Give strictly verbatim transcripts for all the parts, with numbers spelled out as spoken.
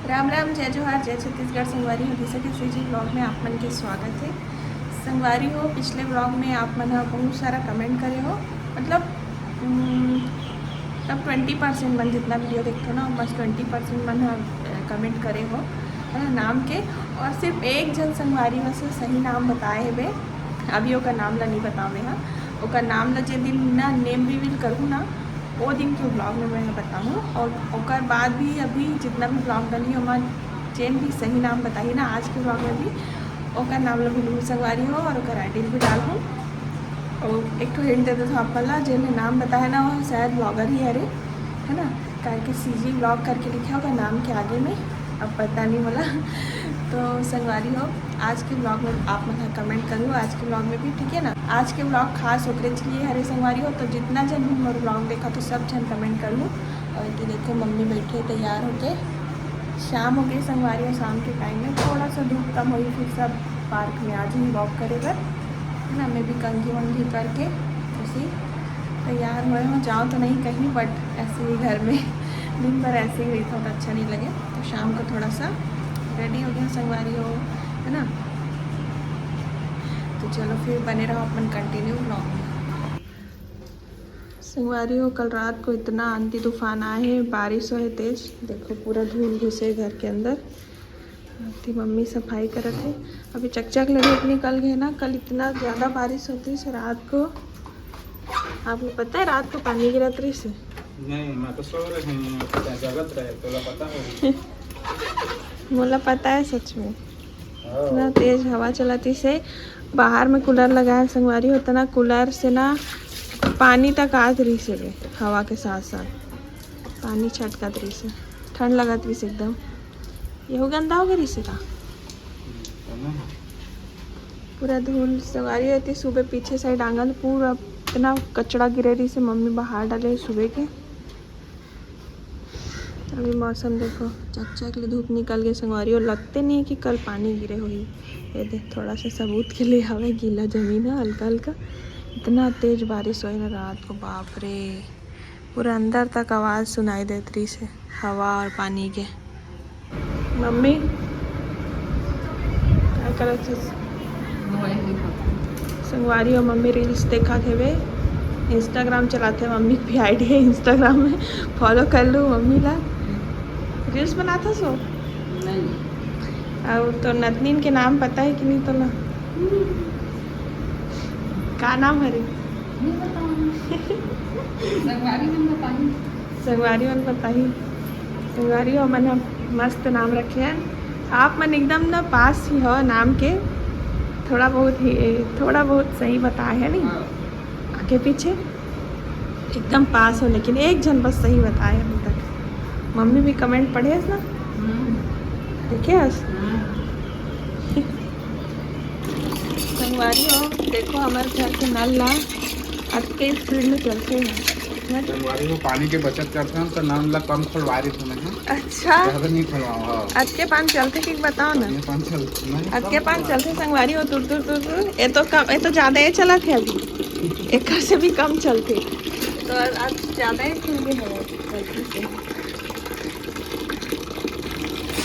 राम राम, जय जोहार, जय छत्तीसगढ़। संगवारी हो, दिशा के सीजी ब्लॉग में आप मन के स्वागत है। संगवारी हो, पिछले ब्लॉग में आप मन ह बहुत सारा कमेंट करे हो, मतलब हम्म, तब ट्वेंटी परसेंट मन जितना वीडियो देखते ना, बस ट्वेंटी परसेंट मन ह कमेंट करे हो, है ना, नाम के। और सिर्फ एक झन संगवारी बस सही नाम बताए हेबे। अभी ओकर नाम ला नहीं बतावे हा, ओकर नाम ला जे दिन ना नेम रिवील करूँ ना, वो दिन के ब्लॉग में मैं बताऊँ। और ओकर बाद भी अभी जितना भी ब्लॉग डली, ओमा जेन भी सही नाम बताही ना आज के ब्लॉग में भी, ओकर नाम ला भी लूँ संगवारी हो, और ओकर आईडी भी डालहूँ। और एक ठो हिंट दे देथों आप मन ला, जेन नाम बताए ना, वो शायद ब्लॉगर ही हरे, है ना, करके सीजी ब्लॉग करके लिखे ओकर नाम के आगे में, अब पता नहीं बोला। तो संगवारी हो, आज के ब्लॉग में आप मन ह कमेंट करू आज के ब्लॉग में भी, ठीक है ना। आज के ब्लॉग खास ओकरे लिए हरे संगवारी हो, तो जितना झन भी मोर ब्लॉग देखा तो सब झन कमेंट कर लू। और ये देखो, मम्मी बैठे तैयार होके, शाम हो गई संगवारी हो। शाम के टाइम में थोड़ा सा धूप कम होई, फिर सब पार्क में आज ही वॉक करे बर, है ना। मैं भी कंघी वंघी करके ऐसे ही तैयार हुए हूँ। जाओ तो नहीं कहीं, बट ऐसे ही घर में दिन भर ऐसे ही रही तो अच्छा नहीं लगे, तो शाम को थोड़ा सा रेडी हो गया संगवारी हो, है ना। तो चलो फिर बने रहो अपन कंटिन्यू ब्लॉग में। संगवारी हो, कल रात को इतना आंधी तूफान आए है, बारिश होए तेज, देखो पूरा धूल घुसे घर के अंदर। आती मम्मी सफाई करत है। अभी चकचक ले धूप निकल गए ना, कल इतना ज़्यादा बारिश होती है रात को। आपको पता है रात को पानी गिरत रही से? नहीं, मैं तो सो रहे हैं, जगत रहे, तोला पता है। मोला पता है सच में। हाँ। इतना तेज हवा चलती से, बाहर में कूलर लगाए संगवारी हो, उतना कूलर से ना पानी तक आत रही से, हवा के साथ साथ पानी छटकत रही से, ठंड लगत रही से एकदम। यहू गंदा हो गई रही से का? पूरा धूल संगवारी रहती सुबह पीछे साइड आंगन, पूरा इतना कचरा गिरे रही से, मम्मी बाहर डाले सुबह के। अभी मौसम देखो, चकचक ले धूप निकल गए संगवारी, और लगते नहीं है कि कल पानी गिरे हुई। ये देख, थोड़ा सा सबूत के लिए हवे, गीला जमीन है हल्का हल्का। इतना तेज बारिश होए ना रात को, बाप रे, पूरा अंदर तक आवाज़ सुनाई देत रही से हवा और पानी के। मम्मी का करत हस? मोबाइल देखत हूँ। संगवारी और मम्मी रील्स देखत हेवे, इंस्टाग्राम चलाते, मम्मी की भी आईडी है इंस्टाग्राम में, फॉलो कर लो मम्मी ला। रील्स बनात हस? नहीं। और तो नतनीन के नाम पता है कि नहीं तोला? का नाम हरे? नहीं बताऊँ। संगवारी मन बताही। संगवारी मन बताही। संगवारी हो, मन ह मस्त नाम रखे हैं। आप मन एकदम ना पास ही हो नाम के, थोड़ा बहुत ही, थोड़ा बहुत सही बताए है नहीं? हाँ। आगे पीछे एकदम पास हो, लेकिन एक झन बस सही बताए अभी तक। मम्मी भी कमेंट पढ़े हस ना? हम्म। देखे हस? हम्म। संगवारी हो, देखो हमारे घर के नल ला अतके स्पीड में चलते हैं। मैं तो संगवारी हो, पानी के बचत करते हैं तो नल ला कम खोलवा रही थी मैं, हाँ? अच्छा। ज़्यादा नहीं खोलवाओ, हाँ। अतके पान चलते कि बताओ ना। अतके पान चल-, नहीं, अतके कम पान खोलवा। चलते संगवारी हो, तुर तुर तुर तुर। ये तो कम, ये तो ज़्यादा ये चला थे अभी। एक से भी कम चलते। तो आज ज़्यादा ही खुल गए हैं गलती से।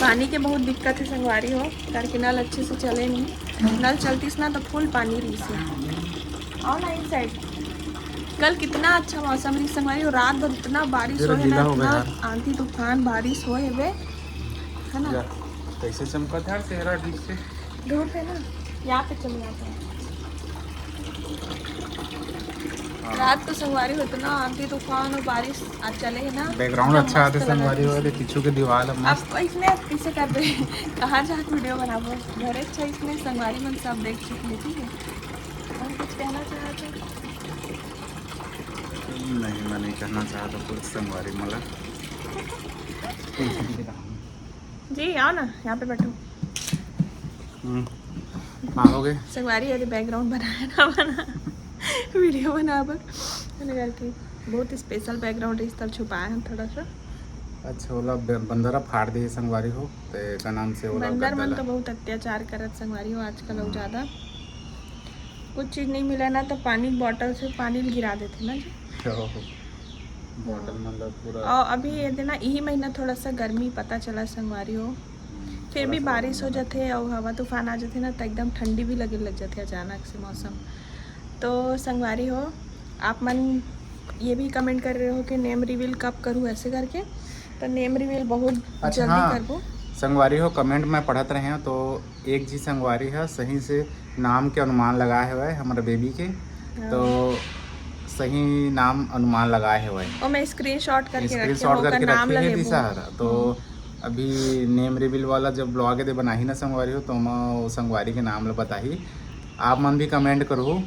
पानी के बहुत दिक्कत है संगवारी हो, करके नल अच्छे से चले नहीं। नल चलतीस ना तो फुल पानी रही से। आओ ना इस साइड। कल कितना अच्छा मौसम रही संगवारी हो, रात भर इतना बारिश हो है ना, इतना आंधी तूफान बारिश हो है बे, है ना? कैसे चमका था चेहरा ठीक से? धूप है ना, यहाँ पे चले जाते हैं। हाँ। रात को संगवारी हो इतना आंधी तूफान और बारिश आज चले है ना, बैकग्राउंड अच्छा आते संगवारी हो, पीछू के दीवार मस्त। अब इसमें कैसे कर रहे हैं? कहाँ जाके वीडियो बनाबो? घर अच्छा, इसमें संगवारी मन सब देख चुके हैं, ठीक है? और कुछ कहना चाहते हो? नहीं, मैं नहीं कहना चाहता कुछ संगवारी मला। जी आओ ना, यहाँ पे बैठो। हम्म, आओगे? संगवारी, अरे बैकग्राउंड बनाया ना बना, वीडियो बना बर, मैंने करके बहुत स्पेशल बैकग्राउंड इस तरह छुपाया है थोड़ा सा। अच्छा, ओला बे-, बंदर फाड़ दिए संगवारी हो, ते का नाम से ओला बंदर मन तो बहुत अत्याचार करत संगवारी हो आजकल, और ज़्यादा कुछ चीज़ नहीं मिला ना तो पानी बॉटल से पानी गिरा देते ना जी। ओहो। बॉटल मन ला पूरा। और अभी ये देना, यही महीना थोड़ा सा गर्मी पता चला संगवारी हो, हम्म, फिर भी थोड़ा सा बारिश हो गर्मी जाथे और हवा तूफान आ जाथे ना, तो एकदम ठंडी भी लगे लग जाथे अचानक से मौसम। तो संगवारी हो, आप मन ये भी कमेंट कर रहे हो कि नेम रिवील कब करूँ ऐसे करके, तो नेम रिवील बहुत अच्छा, जल्दी हाँ, करबो। संगवारी हो, कमेंट मैं पढ़त रहे हूँ, तो एक जी संगवारी है सही से नाम के अनुमान लगाए हुए हमारे बेबी के, हाँ। तो सही नाम अनुमान लगाए हुए। और मैं स्क्रीनशॉट करके रखे स्क्रीनशॉट हूँ, करके ओकर नाम रखे ला है लेबो। दिशा हर। तो अभी नेम रिवील वाला जब ब्लॉग दे बनाही ना संगवारी हो, तो मैं वो संगवारी के नाम ला बताही। आप मन भी कमेंट करो,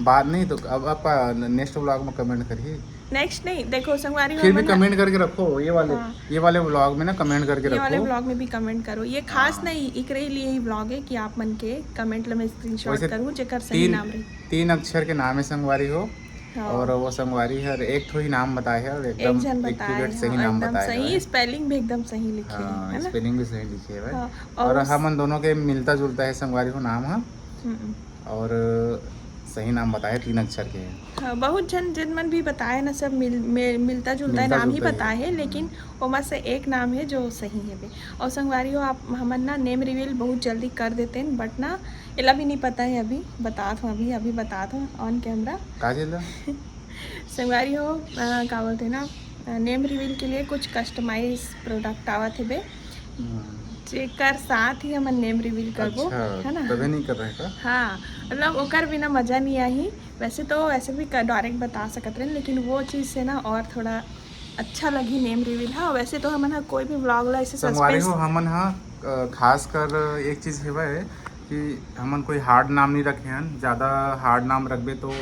बात नहीं तो अब आप नेक्स्ट ब्लॉग में कमेंट करिए। नेक्स्ट नहीं, देखो संगवारी हो, फिर भी हमन ना कमेंट करके रखो, ये वाले हाँ। ये वाले ब्लॉग में ना कमेंट करके ये वाले रखो। ब्लॉग में भी कमेंट करो। ये खास हाँ। नहीं, इकरे लिए ही ब्लॉग है कि आप मन के कमेंट ला मैं स्क्रीनशॉट वैसे करूँ जेकर सही तीन नाम रही। तीन अक्षर के नाम है संगवारी हो। हाँ। और वो संगवारी हर एक ठो ही नाम बताए है और एक एकदम जन बताए एक्यूरेट हैं, सही और नाम एकदम बताए सही है। स्पेलिंग भी एकदम सही लिखे हाँ, है ना। स्पेलिंग भी सही लिखे है। हाँ, और उस- हमन दोनों के मिलता जुलता है संगवारी हो नाम, हाँ। हम्म। और सही नाम बताए, तीन अक्षर के है। हाँ, बहुत जन जन मन भी बताए ना, सब मिल, मिल, मिलता जुलता है, मिलता नाम ही जुलता ही बताए है। है, लेकिन ओमा से एक नाम है जो सही है बे। और संगवारी हो, आप हमन ना नेम रिवील बहुत जल्दी कर देते हैं, बट ना एला भी नहीं पता है, अभी बतात हूँ, अभी अभी बतात हूँ ऑन कैमरा। का चीज ला? संगवारी हो, अ, का बोलते हैं ना, नेम रिवील के लिए कुछ कस्टमाइज प्रोडक्ट आवत है बे, हम्म, जेकर साथ ही हमन नेम रिवील करबो, अच्छा, है ना? तबे नहीं कर रहे का? हाँ, मतलब ओकर बिना मजा नहीं आही। वैसे तो वैसे भी डायरेक्ट बता सकत रहे, लेकिन वो चीज़ से ना और थोड़ा अच्छा लगी नेम रिवील। हाँ, वैसे तो हमन हा कोई भी व्लॉग ला ऐसे संगवारी सस्पेंस हो, हमन हा अ, खासकर एक चीज हेवय कि हमन कोई हार्ड नाम नहीं रखे हन। ज्यादा हार्ड नाम रखबे तो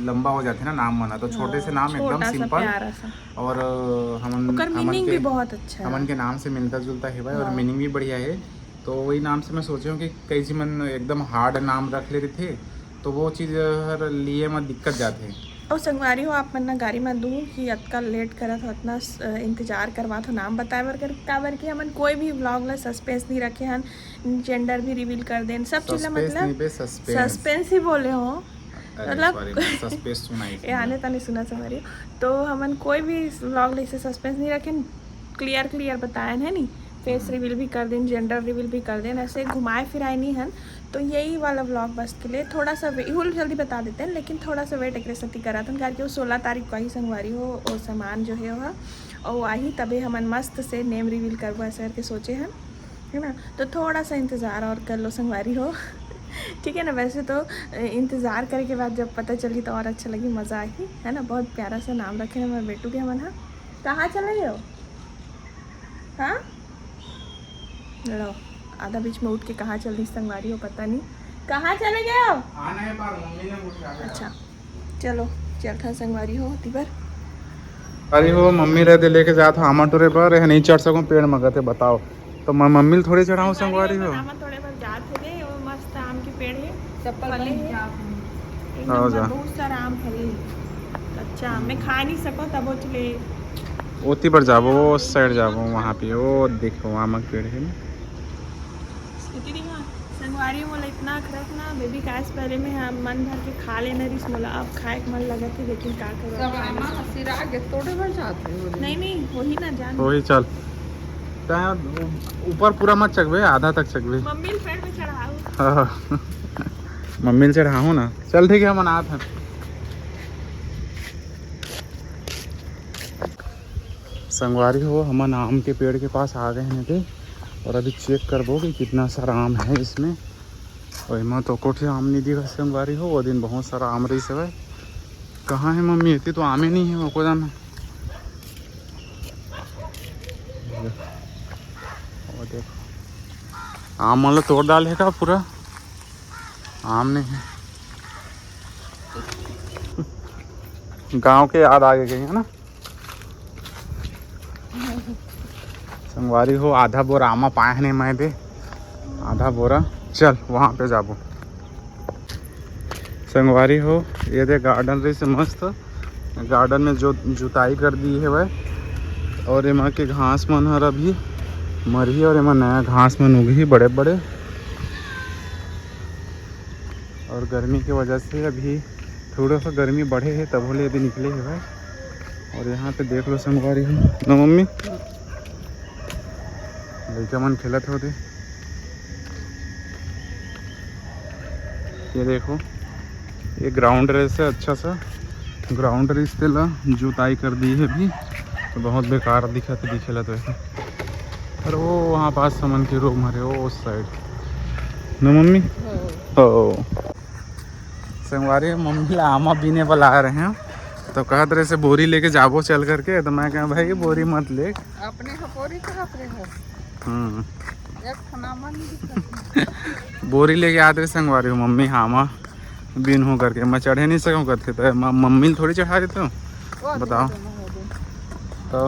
लंबा हो जाथे ना नाम मन ह, तो छोटे से नाम एकदम छोटा सा सिंपल। प्यारा सा। और अ, हमन ओकर हमन मीनिंग के भी बहुत अच्छा है। हमन के नाम से मिलता जुलता हेवय और हाँ। मीनिंग भी बढ़िया है। तो वही नाम से मैं सोचे हूँ कि कई झी मन एकदम हार्ड नाम रख ले रहिथे, तो वो चीज हर लिए म दिक्कत जाथे। और संगवारी हो, आप मन ना गारी म दूँ कि अतका लेट करत हो, अतना स-, इंतजार करवात हो नाम बताए बर कर, काबर कि हमन कोई भी व्लॉग ला सस्पेंस नहीं रखे हन, जेंडर भी रिवील कर देन, सब चीज ला सस्पेंस मतलब नहीं बे, सस्पेंस। सस्पेंस ही बोले हो। अरे, मतलब सॉरी, सस्पेंस सुनाई थी ये आने मैंने। ताने सुना संगवारी हो। तो हमन कोई भी व्लॉग ला ऐसे सस्पेंस नहीं रखे, क्लियर क्लियर बताए है नहीं, फेस रिवील भी कर देन, जेंडर रिवील भी कर देन, ऐसे घुमाए फिराए नहीं हन। तो यही वाला व्लॉग बस के लिए थोड़ा सा वे-, इहुल जल्दी बता देते हैं, लेकिन थोड़ा सा वेट एकरे सेती कराथन, काहे कि वो सोलह तारीख को आही संगवारी हो, वो सामान जो है वह, और वो आही तबे हमन मस्त से नेम रिवील करबो ऐसे करके सोचे हन, है ना? तो थोड़ा सा इंतज़ार और कर लो संगवारी हो। ठीक है ना? वैसे तो अ, इंतज़ार करे के बाद जब पता चली तो और अच्छा लगी, मज़ा आही, है ना? बहुत प्यारा सा नाम रखे हैं हमारे बेटू के हमन हा। कहाँ चले गए हो? हाँ, लो, आधा बीच में उठ के कहाँ चल रही संगवारी हो, पता नहीं कहाँ चले गए हो। आना है पर मम्मी ने उठा के अच्छा, चलो, चलथन संगवारी हो ओती बर। अरे वो मम्मी रहते लेके जात हो आमा टूरे पर, नहीं चढ़ सकूं पेड़ मगत है, बताओ। तो मैं मम्मी ल थोड़ी चढ़ाऊं संगवारी हो। आमा टूरे पर जात है, वो मस्त आम के पेड़ है, चप्पल फले पहन है। के आप हूँ। एक आओ नंबर, जा। बहुत सारा आम फले है, कच्चा आम। मैं खा नहीं सको तब वो चले। ओती पर जाबो, वो साइड जाबो, वहाँ पे वो देखो आमा के पेड़ है ना। स्वीटी दी माँ, संगवारी मोला इतना अखरत ना, बेबी काहे से पहले मैं हाँ, मन भर के खा लेना रिस मोला, अब खाए के मन लगत है, लेकिन का करो। सब आमा सिरा के तोड़े बर जाते हो। नहीं नहीं, वही ना जान। वही चल। तैं ऊपर पूरा मत चघबे, आधा तक चघबे। मम्मी ल पेड़ में चढ़ाऊ। हाँ। मम्मी ल चढ़ाहूँ ना। चल ठीक है, हम आत हैं। संगवारी हो, हमन आम के पेड़ के पास आ गए हैं थे और अभी चेक करबो कि कितना सारा आम है इसमें। और एमा तो कोठे आम नहीं दिखा संगवारी हो, वो दिन बहुत सारा आम रही हवय। कहाँ है मम्मी? इतनी तो आमे नहीं है, वो को जाना। वो देखो, आम मतलब तोड़ डाले का पूरा, आम नहीं है। गांव के याद आ गई है ना। संगवारी हो, आधा बोरा आमा पाए हने मैं दे, आधा बोरा। चल, वहाँ पे जाबो। संगवारी हो, ये दे गार्डन रही से मस्त, गार्डन में जो जुताई कर दी है वह, और एमा के घास मन हर अभी मरही और एमा नया घास मन उगही बड़े बड़े। और गर्मी के वजह से अभी थोड़ा सा गर्मी बढ़े है, तब होले अभी निकले है भाई। और यहाँ पे देख लो संगवारी हो ना मम्मी, लइका मन खेलत होते। ये देखो, ये ग्राउंड रहिस हे, अच्छा सा ग्राउंड रहिस, तेला जुताई कर दी है अभी, तो बहुत बेकार दिखत हे, दिखेला तो ऐसे। और वो वहाँ पास हमन के रूम हरे, वो उस साइड ना मम्मी। हो। संगवारी, मम्मी ला आमा बीने बर लाए रहे हैं, तो कहत रहिस हे बोरी लेके जाबो चल करके, तो मैं कहा भाई बोरी मत ले। अपने ह बोरी कहत रहे हो। हम्म। एक ठन आमा नहीं दिखत। बोरी लेके आत रहिस संगवारी हो मम्मी, हाँ, आमा बीनहूँ करके, मैं चढ़े नहीं सकूँ करके, तो म-, मम्मी ल थोड़ी चढ़ा देता हूँ, वो बताओ। दे दो, वो दे। तो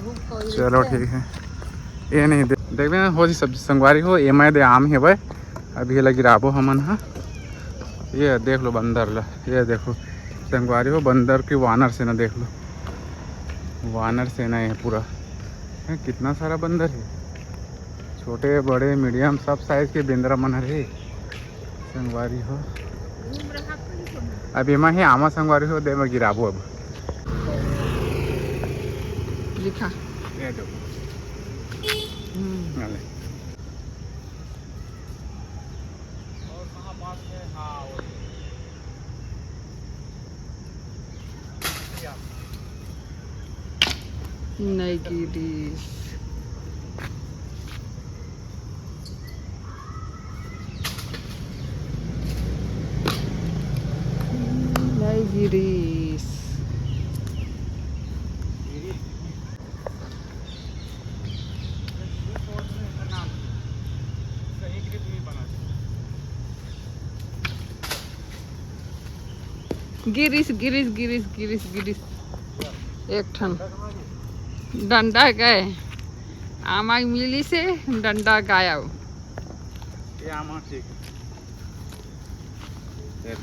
वो कोई चलो है। ठीक है, ये नहीं दे, देखबे ना हो जी सब संगवारी हो, एमा दे आम हे भाई, अभी एला गिराबो हमन हा। ये देख लो बंदर ला, ये देखो संगवारी हो, बंदर के वानर सेना देख लो, वानर सेना है पूरा। हैं, कितना सारा बंदर है, छोटे बड़े मीडियम सब साइज के बेंदरा मन हर है संगवारी हो। अब एमा ही आमा संगवारी हो, दे मैं गिराबो अब। लिखा। ये दो। हम्म। ले। और कहाँ पास में? हाँ, वही। नहीं गिरीश, नहीं गिरीश। गिरीश, गिरीश, गिरीश, गिरीश, गिरीश। एक ठन डंडा गए, आमा मिली से डंडा गायब। ये आमा ठीक है।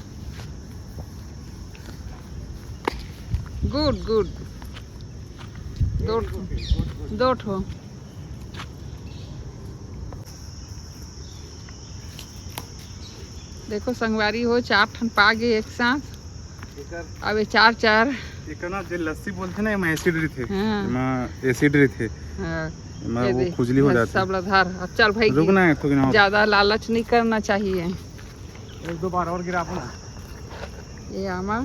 गुड, गुड। दो, दो ठो। देखो संगवारी हो, चार ठन पा गे एक साथ। एकर अब ये चार, चार। एकर ना जे लस्सी बोलथे ना, एमा एसिड रहिथे। हाँ। एमा एसिड रहिथे। हाँ। एमा ये वो दे, खुजली हो ये जाथे। सब ला धर। अब चल भाई, रुक ना, एक ठो गिनाओ। ज्यादा लालच नहीं करना चाहिए। एक दो बार और गिराबो ना। ये आमा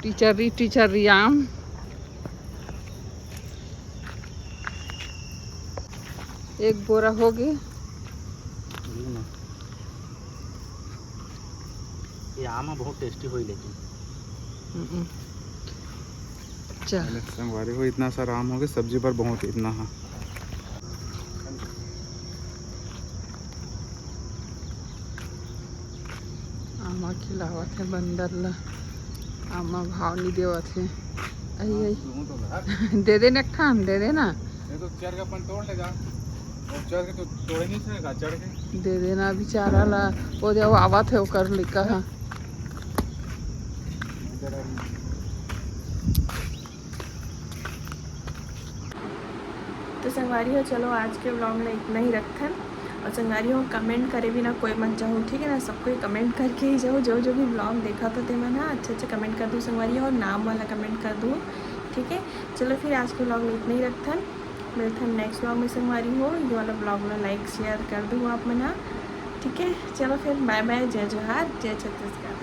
टीचर री, टीचर री आम। एक बोरा हो गे। ये आम बहुत टेस्टी होई लेकिन। हम्म। चल। पहले संगवारी हो, इतना सारा आम हो गे, सब्जी बर बहुत इतना हा। आमा खिलावत हे बंदर ला, आमा भाव नहीं देवत हे। आई, आई। दे दे ना एक ठन, दे दे ना। नहीं तो चढ़ के अपन तोड़ लेगा। वो चढ़ के तो तोड़े नहीं सकेगा, चढ़ के। दे दे ना बेचारा ला, वो दे वो आवत हे ओकर लइका हा। तो संगवारी हो, चलो आज के vlog में इतना ही रखथन। और संगवारी हो, कमेंट करे बिना कोई मत जाओ, ठीक है ना? सब कोई कमेंट करके ही जाओ, जो जो भी vlog देखा था ते मन हा, अच्छा अच्छा कमेंट कर दो संगवारी हो, और नाम वाला कमेंट कर दो, ठीक है? चलो फिर आज के vlog में इतना ही रखथन, मिलथन next vlog में संगवारी हो। ये वाला vlog ला like share कर दो आप मन हा, ठीक है? चलो फिर bye bye, जय जोहार, जय छत्तीसगढ़।